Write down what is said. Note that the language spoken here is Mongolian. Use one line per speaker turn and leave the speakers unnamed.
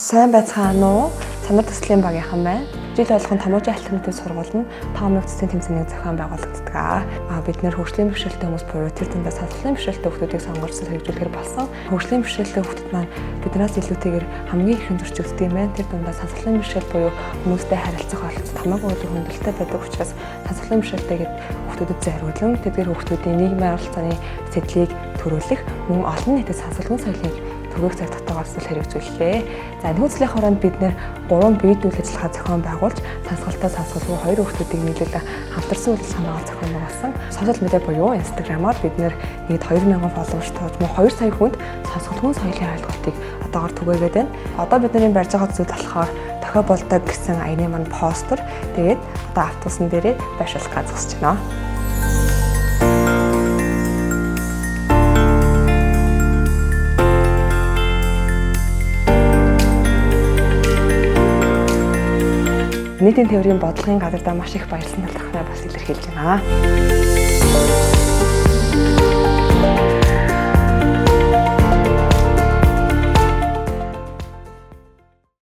Сайн байцгаана уу? Санар төслийн багийнхан байна. Жил болгон Томуужин альтернатив сургууль нь тоо мөгцсөн тэмцээнийг зохион байгуулагддаг. Бид нэр хөгжлийн бэрхшээлтэй хүмүүс буюу тэр дундаа сонсголын бэрхшээлтэй хүүхдүүдийг сонгож хэрэгжүүлэхээр болсон. Хөгжлийн бэрхшээлтэй хүүхдүүд маань биднээс илүүтэйгээр хамгийн ихэн зөрчигддөг юм байна. Тэр дундаа сонсголын бэрхшээл буюу хүмүүстэй харилцах ололцоо хамаагүй илүү хүндрэлтэй байдаг учраас сонсголын бэрхшээлтэй гээд хүүхдүүдэд зориулан тэдгээр хүүхдүүдийн нийгмийн оролцооны сэтлийг төрүүлэх мөн олон нийтэд сонсголын соёлыг түгээх зорилготойгоор зүйл хэрэгжүүллээ. За энэ үзлийн хороонд бид нэр 3 бие үйл ажиллагаа зохион байгуулж сонсголтой сонсголгүй хоёр хүүхдүүдийг нийлүүлэн хамтарсан үйл ажиллагаа зохион байгуулсан. Сошиал медиа буюу Instagram-аар бид нэр нийт 2000 followers тоож мөн 2 сая хүнд сонсголгүй соёлын ойлголтыг одоогор түгээгээд байна. Одоо бидний барьж байгаа зүйл болохоор дохио болдог гэсэн аяны маань постэр тэгээд одоо автобусан дээрээ байршуулах гэж зогсож байна. Нийтийн тээврийн бодлогын газардаа маш их баярлсан талархнаа бас илэрхийлж байна.